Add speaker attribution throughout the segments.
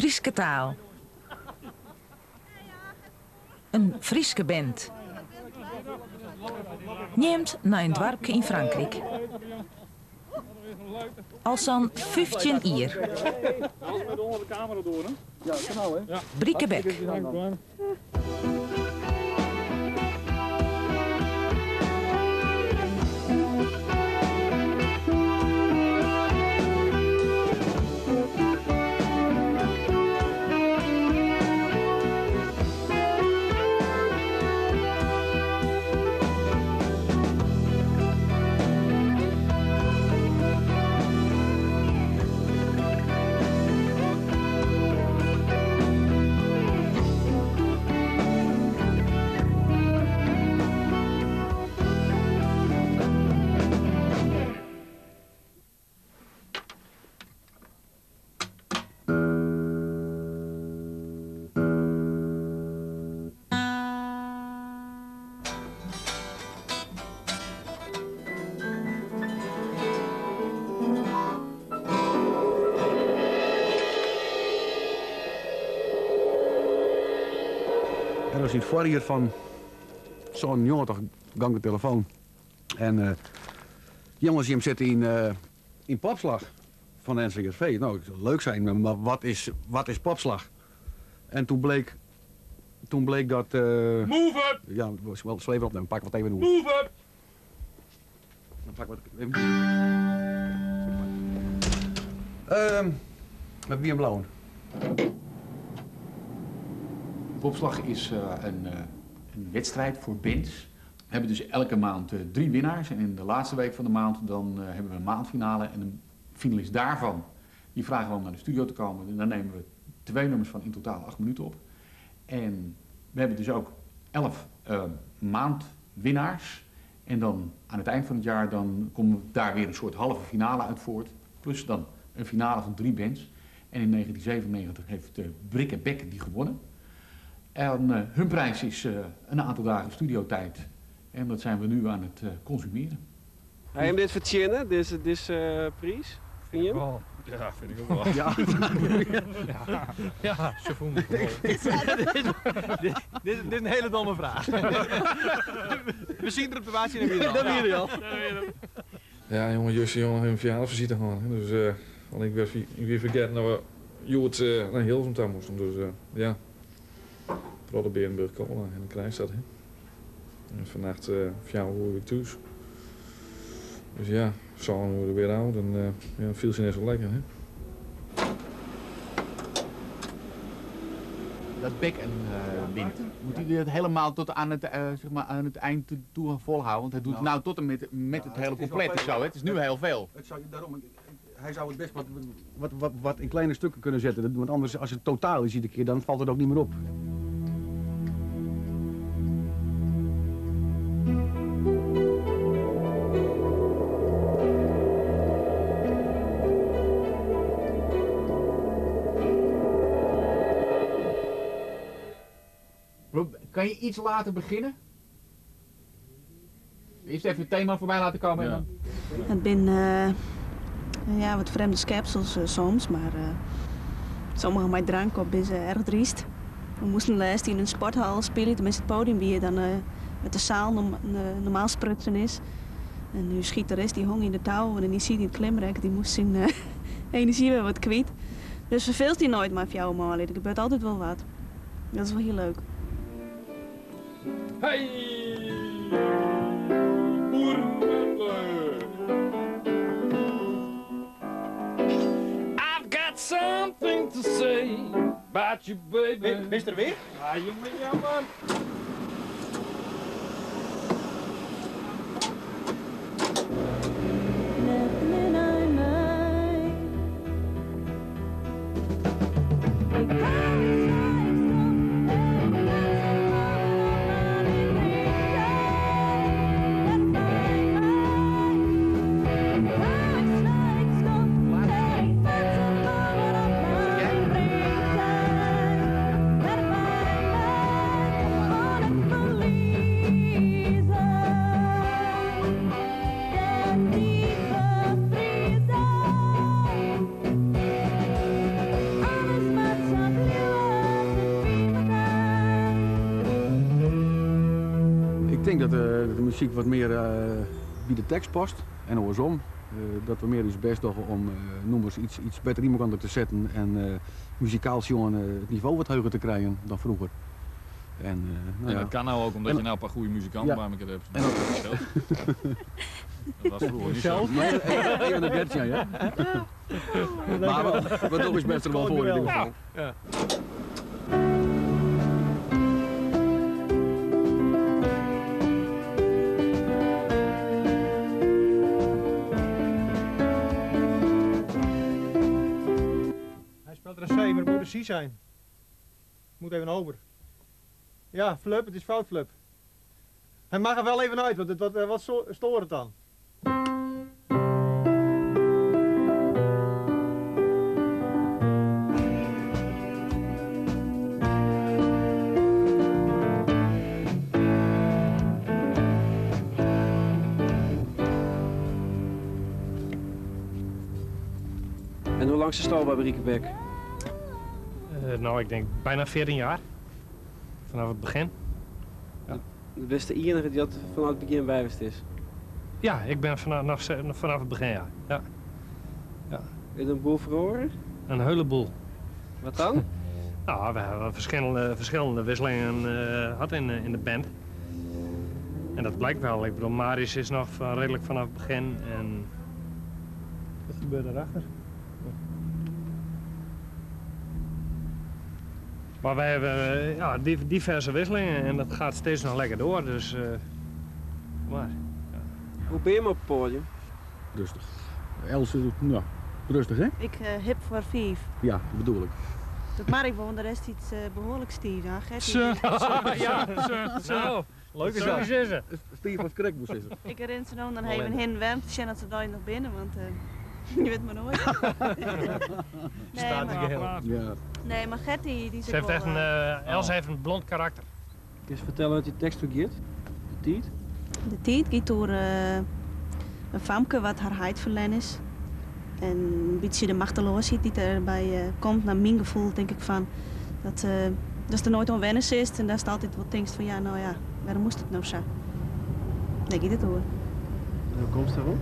Speaker 1: Fryske taal. In Fryske band. Neamd nei in doarpke yn Frankryk. Al sa'n 15 jier. Bricquebec.
Speaker 2: En dat is yn it foarjier fan 97 gong de telefoan. En uh, jonges, jim sitte yn, uh, yn Popslag fan de NCSV. Nou, leuk sein, mar wat is Popslag? En toen bleek, toen bleek dat...
Speaker 3: Move up!
Speaker 2: Ja, wel, zal even opnemen. Pak wat even
Speaker 3: Move up!
Speaker 2: Dan pak wat even. Met wie in blauwen?
Speaker 4: Popslag is een wedstrijd voor bands. We hebben dus elke maand 3 winnaars en in de laatste week van de maand dan hebben we een maandfinale en de finalist daarvan, die vragen we om naar de studio te komen en dan nemen we 2 nummers van in totaal 8 minuten op. En we hebben dus ook 11 maandwinnaars en dan aan het eind van het jaar dan komt daar weer een soort halve finale uit voort, plus dan een finale van 3 bands. En in 1997 heeft Bricquebec die gewonnen. En hun prijs is een aantal dagen studiotijd. En dat zijn we nu aan het consumeren.
Speaker 5: Ga je hem dit verzinnen, deze prijs? Vind je hem?
Speaker 3: Oh, ja, vind ik ook wel.
Speaker 2: Ja.
Speaker 3: Ja, ja, ze voelen het wel.
Speaker 6: Dit is een hele domme vraag. We zien er op de waard in de wereld.
Speaker 5: Dat weet je al.
Speaker 7: Ja, jongen, Jusje, jongen, hun verjaardagsvisite gehad. Dus want ik werd ik weer vergeten dat we Joert naar Hilversum toe moesten. Dus ja, vooral de Berenburg Cola en de Krijgstad. Hè. En vannacht 4 uur weer thuis. Dus ja, zo'n uur weer oud en ja, viel ze net zo lekker. Hè.
Speaker 4: Dat Beck en wint. Moet hij dat helemaal tot aan het, zeg maar, aan het eind toe volhouden? Want hij doet nou tot en met het hele
Speaker 2: Het is
Speaker 4: compleet
Speaker 2: wel
Speaker 4: of zo, hè? Het is nu heel veel.
Speaker 2: Het zou, daarom, hij zou het best wat in kleine stukken kunnen zetten. Want anders, als het totaal is iedere keer, dan valt het ook niet meer op.
Speaker 4: Kan je iets later beginnen? Eerst even het thema voorbij laten komen. En
Speaker 7: Ja.
Speaker 4: dan...
Speaker 8: Het zijn ja, wat vreemde schepsels soms, maar sommigen met drank op zijn ze erg driest. We moesten laatst in een sporthal spelen, tenminste het podium wie dan met de zaal normaal sprutsen is. En nu schiet de rest die hong in de touw en die ziet in het klimrek, die moest zijn energie weer wat kwijt. Dus verveelt hij nooit maar voor jou, Marley. Er gebeurt altijd wel wat. Dat is wel heel leuk.
Speaker 3: Hey! I've got something to say about you, baby.
Speaker 6: Ben je er weer?
Speaker 3: Ja, jongen, ja, man.
Speaker 2: Ik tink dat de muzyk wat mear by de tekst past en oarsom. Dat we mear ús bêst dogge om nûmers iets better yn elkoar te setten en muzikaal sjoen it nivo wat heger te krijen dan froeger. En,
Speaker 7: nou ja. dat kan nou ook omdat je nou een paar goede muzikanten bij elkaar hebt. En dat, dat was vroeger niet zo.
Speaker 2: Nee, even een Gertje, ja. Maar we doen ons best er wel voor in ieder geval.
Speaker 3: Ja. Hij speelt er een C, maar het moet een C zijn. Moet even over. Ja, Flup, het is fout, Flup. Hij mag er wel even uit, want het wat stoort het dan?
Speaker 5: En hoe lang is de stal bij Bricquebec?
Speaker 3: Nou, ik denk bijna 14 jaar. Vanaf het begin. Ja.
Speaker 5: De beste enige die dat vanaf het begin bij is?
Speaker 3: Ja, ik ben vanaf het begin, ja. Ja. Ja.
Speaker 5: Is het een boel verloren?
Speaker 3: Een heleboel.
Speaker 5: Wat dan?
Speaker 3: Nou, we hebben verschillende wisselingen gehad in de band. En dat blijkt wel. Ik bedoel, Marius is nog redelijk vanaf het begin. En...
Speaker 6: Wat gebeurt daarachter?
Speaker 3: Maar wij hebben ja, diverse wisselingen en dat gaat steeds nog lekker door, dus maar. Ja.
Speaker 5: Hoe ben je op het podium?
Speaker 2: Rustig. Els, nou, rustig hè?
Speaker 8: Ik hip voor 5.
Speaker 2: Ja, dat bedoel ik.
Speaker 8: Dat maar ik vond de rest iets behoorlijk stief.
Speaker 3: Hè? Ja, zo.
Speaker 6: Leuk is dat.
Speaker 2: Stief als krek moest is.
Speaker 8: Ik herinner ze dan even heen warm te zien dat ze daar nog binnen, want je weet maar nooit.
Speaker 6: Nee, maar,
Speaker 2: ja.
Speaker 8: Nee, maar Gertie die
Speaker 3: ze heeft echt een, Els heeft een blond karakter.
Speaker 5: Kun je vertellen wat die tekst ook gaat? De tiet?
Speaker 8: De tiet gaat door een famke wat haar heid verlen is. En een beetje de machteloosheid die erbij komt, naar mijn gevoel denk ik van. Dat, dat ze er nooit onwennig is en dat is altijd wat denkt van ja, nou ja, waarom moest het nou zo? Nee, ik het hoor.
Speaker 5: En hoe komt het daarop?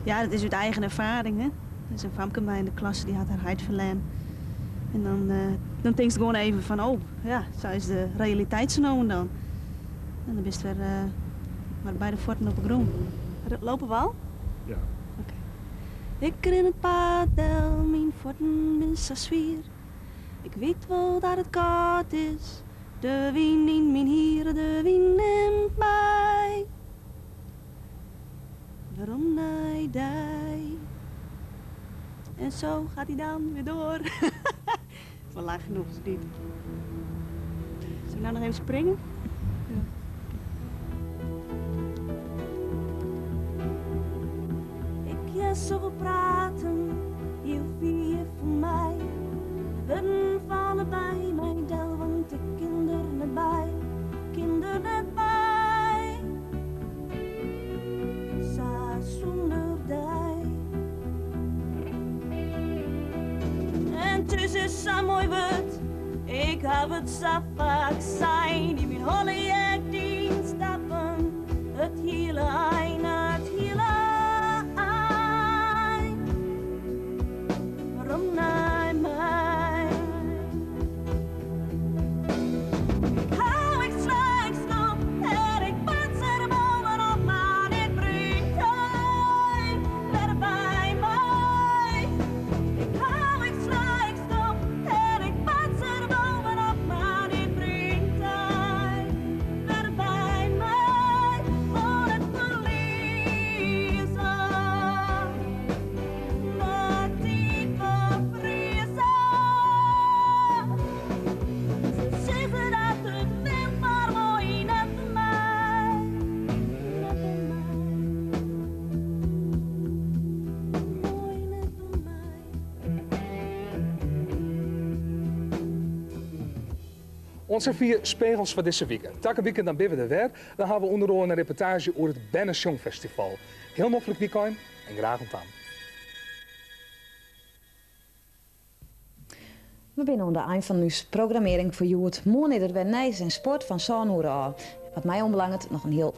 Speaker 8: Ja, dat is uit eigen ervaring, hè. Er is een famke bij in de klasse die had haar heid verlen. En dan, dan denk je gewoon even van, oh, ja, zo is de realiteit zo nou en dan. En dan ben je weer maar bij de forten op de grond. Lopen we al?
Speaker 7: Ja.
Speaker 8: Oké. Ik ren het padel, mijn forten ben zo zwier. Ik weet wel dat het koud is. De wind in mijn hier, de wind neemt mij. Waarom naar die? En zo gaat hij dan weer door. Wel laag genoeg, is niet. Zullen we nou nog even springen? Ja. Ik je zoveel praten, heel veel voor mij. De woorden vallen bij mij del, want ik kinder net bij, kinder net bij. Sa zonder dij. En tussen is zo mooi woord, ik heb het zo vaak zijn. In mijn holle tien stappen, het hele eind, het hele eind. Waarom naar mij? Ik hou, ik sla, ik stop en ik pas er bovenop, maar dit brengt hij weer bij mij. Ik hou, ik sla, ik stop en ik pas er bovenop, maar dit brengt hij weer bij mij. Voor het verliezen, de tijd bevriezen. Ze zeggen dat het wind maar mooi net voor mij, net voor mij. Mooi net voor mij.
Speaker 9: Onze vier spiegels van deze week. Takke weekend dan ben we er weer. Dan hebben we onder andere een reportage over het Benne Songfestival. Heel mogelijk weekend en graag ontdaan.
Speaker 1: We binnen aan de eind van uw programmering voor Joert. Morgen is er weer Nijs en Sport van Zo'n af.
Speaker 10: Wat my oanbelanget noch in hiel.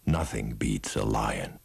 Speaker 11: Nothing beats a lion.